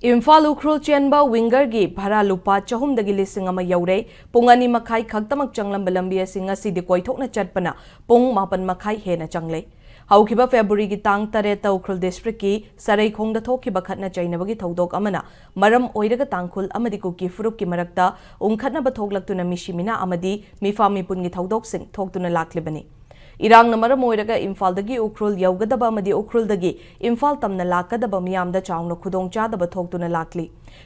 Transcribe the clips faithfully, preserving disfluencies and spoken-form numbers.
ꯏꯝꯐꯥꯜ ꯎꯈ꯭ꯔꯨꯜ ꯆꯦꯟꯕ ꯋꯤꯡꯒꯔꯒꯤ ꯚꯔꯥ ꯂꯨꯄꯥ ꯆꯍꯨꯝꯗꯒꯤ ꯂꯤꯁꯤꯡ ꯑꯃ ꯌꯧꯔꯦ꯫ ꯄꯨꯡ ꯑꯅꯤ ꯃꯈꯥꯏ ꯈꯛꯇꯃꯛ ꯆꯪꯂꯝꯕ ꯂꯝꯕꯤ ꯑꯁꯤ ꯉꯁꯤꯗꯤ ꯀꯣꯏꯊꯣꯛꯅ ꯆꯠꯄꯅ ꯄꯨꯡ ꯃꯥꯄꯟ ꯃꯈꯥꯏ ꯍꯦꯟꯅ ꯆꯪꯂꯦ꯫ ꯍꯧꯈꯤꯕ ꯐꯦꯕ꯭ꯔꯨꯋꯥꯔꯤꯒꯤ ꯇꯥꯡ ꯇꯔꯦꯠꯇ ꯎꯈ꯭ꯔꯨꯜ ꯗꯤꯁꯇ꯭ꯔꯤꯛꯀꯤ ꯁꯔꯩꯈꯣꯡꯗ ꯊꯣꯛꯈꯤꯕ ꯈꯠꯅ ꯆꯩꯅꯕꯒꯤ ꯊꯧꯗꯣꯛ ꯑꯃꯅ ꯃꯔꯝ ꯑꯣꯏꯔꯒ ꯇꯥꯡꯈꯨꯜ ꯑꯃꯗꯤ ꯀꯨꯀꯤ ꯐꯨꯔꯨꯞꯀꯤ ꯃꯔꯛꯇ ꯎꯪꯈꯠꯅꯕ ꯊꯣꯛꯂꯛꯇꯨꯅ ꯃꯤꯁꯤ ꯃꯤꯅꯥ ꯑꯃꯗꯤ ꯃꯤꯐꯥ ꯃꯤꯄꯨꯟꯒꯤ ꯊꯧꯗꯣꯛꯁꯤꯡ ꯊꯣꯛꯇꯨꯅ ꯂꯥꯛꯂꯤꯕꯅꯤ꯫ ꯏꯔꯥꯡꯅ ꯃꯔꯝ ꯑꯣꯏꯔꯒ ꯏꯝꯐꯥꯜꯗꯒꯤ ꯎꯈ꯭ꯔꯨꯜ ꯌꯧꯒꯗꯕ ꯑꯃꯗꯤ ꯎꯈ꯭ꯔꯨꯜꯗꯒꯤ ꯏꯝꯐꯥꯜ ꯇꯝꯅ ꯂꯥꯛꯀꯗꯕ ꯃꯤꯌꯥꯝꯗ ꯆꯥꯎꯅ ꯈꯨꯗꯣꯡꯆꯥꯗꯕ ꯊꯣꯛꯇꯨꯅ ꯂꯥꯛꯂꯤ꯫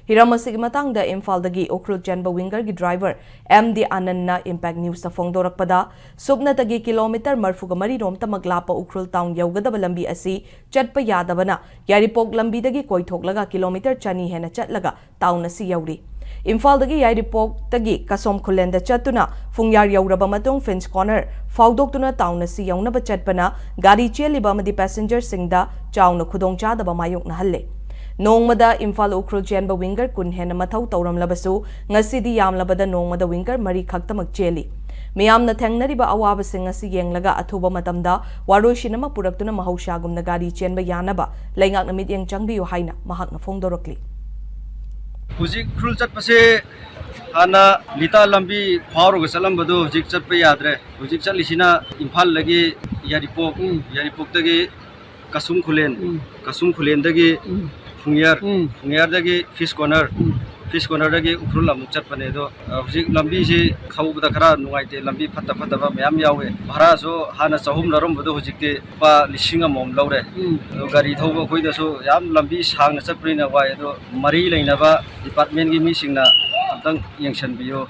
ꯍꯤꯔꯝ ꯑꯁꯤꯒꯤ ꯃꯇꯥꯡꯗ ꯏꯝꯐꯥꯜꯗꯒꯤ ꯎꯈ꯭ꯔꯨꯜ ꯆꯦꯟꯕ ꯋꯤꯡꯒꯔꯒꯤ ꯗ꯭ꯔꯥꯏꯚꯔ ꯑꯦꯝ ꯗꯤ ꯑꯥꯅꯟꯗꯅ ꯏꯝꯄꯦꯛ ꯅ꯭ꯌꯨꯁꯇ ꯐꯣꯡꯗꯣꯔꯛꯄꯗ, ꯁꯨꯞꯅꯇꯒꯤ ꯀꯤꯂꯣꯃꯤꯇꯔ ꯃꯔꯤꯐꯨꯒ ꯃꯔꯤ ꯔꯣꯝꯇꯃꯛ ꯂꯥꯞꯄ ꯎꯈ꯭ꯔꯨꯜ ꯇꯥꯎꯟ ꯌꯧꯒꯗꯕ ꯂꯝꯕꯤ ꯑꯁꯤ ꯆꯠꯄ ꯌꯥꯗꯕꯅ ꯌꯥꯏꯔꯤꯄꯣꯛ ꯂꯝꯕꯤꯗꯒꯤ ꯀꯣꯏꯊꯣꯛꯂꯒ ꯀꯤꯂꯣꯃꯤꯇꯔ ꯆꯅꯤ ꯍꯦꯟꯅ ꯆꯠꯂꯒ ꯇꯥꯎꯟ ꯑꯁꯤ ꯌꯧꯔꯤ꯫ ꯏꯝꯐꯥꯜꯗꯒꯤ ꯌꯥꯏꯔꯤꯄꯣꯛꯇꯒꯤ ꯀꯁꯣꯝ ꯈꯨꯂꯦꯟꯗ ꯆꯠꯇꯨꯅ ꯐꯨꯡꯌꯥꯔ ꯌꯧꯔꯕ ꯃꯇꯨꯡ ꯐꯤꯟꯁ ꯀꯣꯔꯅꯔ ꯐꯥꯎꯗꯣꯛꯇꯨꯅ ꯇꯥꯎꯟ ꯑꯁꯤ ꯌꯧꯅꯕ ꯆꯠꯄꯅ ꯒꯥꯔꯤ ꯆꯦꯜꯂꯤꯕ ꯑꯃꯗꯤ ꯄꯦꯁꯦꯟꯖꯔꯁꯤꯡꯗ ꯆꯥꯎꯅ ꯈꯨꯗꯣꯡꯆꯥꯗꯕ ꯃꯥꯌꯣꯛꯅꯍꯜꯂꯦ꯫ ꯅꯣꯡꯃꯗ ꯏꯝꯐꯥꯜ ꯎꯈ꯭ꯔꯨꯜ ꯆꯦꯟꯕ ꯋꯤꯡꯒꯔ ꯀꯨꯟ ꯍꯦꯟꯅ ꯃꯊꯧ ꯇꯧꯔꯝꯂꯕꯁꯨ, ꯉꯁꯤꯗꯤ ꯌꯥꯝꯂꯕꯗ ꯅꯣꯡꯃꯗ ꯋꯤꯡꯒꯔ ꯃꯔꯤ ꯈꯛꯇꯃꯛ ꯆꯦꯜꯂꯤ꯫ ꯃꯤꯌꯥꯝꯅ ꯊꯦꯡꯅꯔꯤꯕ ꯑꯋꯥꯕꯁꯤꯡ ꯑꯁꯤ ꯌꯦꯡꯂꯒ ꯑꯊꯨꯕ ꯃꯇꯝꯗ ꯋꯥꯔꯣꯏꯁꯤꯟ ꯑꯃ ꯄꯨꯔꯛꯇꯨꯅ ꯃꯍꯧꯁꯥꯒꯨꯝꯅ ꯒꯥꯔꯤ ꯆꯦꯟꯕ ꯌꯥꯅꯕ ꯂꯩꯉꯥꯛꯅ ꯃꯤꯠꯌꯦꯡ ꯆꯪꯕꯤꯌꯨ ꯍꯥꯏꯅ ꯃꯍꯥꯛꯅ ꯐꯣꯡꯗꯣꯔꯛꯂꯤ꯫ ꯍꯧꯖꯤꯛ ꯎꯈ꯭ꯔꯨꯜ ꯆꯠꯄꯁꯦ ꯍꯥꯟꯅ ꯂꯤꯇꯥ ꯂꯝꯕꯤ ꯐꯥꯎꯔꯒ ꯆꯠꯂꯝꯕꯗꯣ ꯍꯧꯖꯤꯛ ꯆꯠꯄ ꯌꯥꯗ꯭ꯔꯦ꯫ ꯍꯧꯖꯤꯛ ꯆꯠꯂꯤꯁꯤꯅ ꯏꯝꯐꯥꯜꯗꯒꯤ ꯌꯥꯏꯔꯤꯄꯣꯛ, ꯎꯝ꯫ ꯌꯥꯏꯔꯤꯄꯣꯛꯇꯒꯤ ꯀꯁꯨꯝ ꯈꯨꯂꯦꯟ, ꯎꯝ꯫ ꯀꯁꯨꯝ ꯈꯨꯂꯦꯟꯗꯒꯤ, ꯎꯝ꯫ ꯐꯨꯡꯌꯥꯔ, ꯎꯝ꯫ ꯐꯨꯡꯌꯥꯔꯗꯒꯤ ꯐꯤꯁ ꯀꯣꯔꯅꯔ, ꯎꯝ꯫ ꯐꯤꯁ ꯀꯣꯔꯅꯔꯗꯒꯤ ꯎꯈ꯭ꯔꯨꯜ ꯑꯃꯨꯛ ꯆꯠꯄꯅꯦ꯫ ꯑꯗꯣ, ꯑ, ꯍꯧꯖꯤꯛ ꯂꯝꯕꯤꯁꯤ ꯊꯧꯕꯗ ꯈꯔ ꯅꯨꯡꯉꯥꯏꯇꯦ, ꯂꯝꯕꯤ ꯐꯠꯇ ꯐꯠꯇꯕ ꯃꯌꯥꯝ ꯌꯥꯎꯋꯦ꯫ ꯚꯔꯥꯁꯨ ꯍꯥꯟꯅ ꯆꯍꯨꯝ ꯂꯧꯔꯝꯕꯗꯣ ꯍꯧꯖꯤꯛꯇꯤ ꯂꯨꯄꯥ ꯂꯤꯁꯤꯡ ꯑꯃꯃꯝ ꯂꯧꯔꯦ꯫ ꯎꯝ꯫ ꯑꯗꯣ ꯒꯥꯔꯤ ꯊꯧꯕ ꯑꯩꯈꯣꯏꯗꯁꯨ ꯌꯥꯝ ꯂꯝꯕꯤ ꯁꯥꯡꯅ ꯆꯠꯄꯅꯤꯅ ꯋꯥꯏ꯫ ꯑꯗꯣ ꯃꯔꯤ ꯂꯩꯅꯕ ꯗꯤꯄꯥꯔꯠꯃꯦꯟꯒꯤ ꯃꯤꯁꯤꯡꯅ ꯑꯝꯇꯪ ꯌꯦꯡꯁꯤꯟꯕꯤꯌꯨ꯫